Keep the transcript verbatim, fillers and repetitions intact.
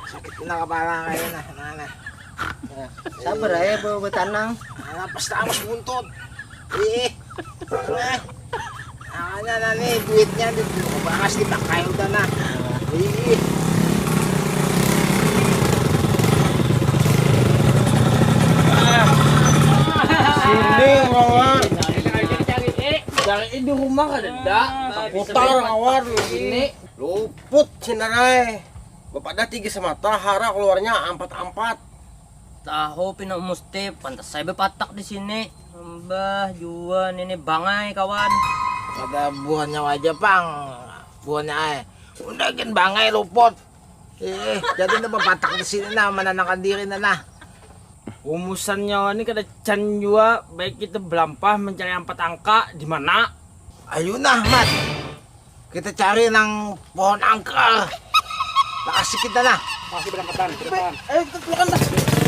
Sakit kena kepala kayaknya nah. Nah, nah. Sabar aja bawa betanang. Nah, pas tamus buntut. Ih. Nah. Makanya nah nih duitnya di bakas dipakai udah nah. Ih. Sini orang Cari di rumah kada ada. Putar ngawar Ini luput sinarai. Bapak dah tiga semata hara keluarnya ampat-ampat. Tahu pina musti pantas saya bepatak di sini. Mbah jua nini bangai kawan. Kada buhannya waja pang. Buhannya ai. Udah gin bangai luput. Eh, jadi nda bepatak di sini nah menenangkan diri nah. Nah. Umusan nyawa ni kada can jua, baik kita belampah mencari ampat angka di mana? Ayo nah, Mat. Kita cari nang pohon angker. Kasih kita nah. Masih berangkatan, berangkatan. Eh, kita keluar dah.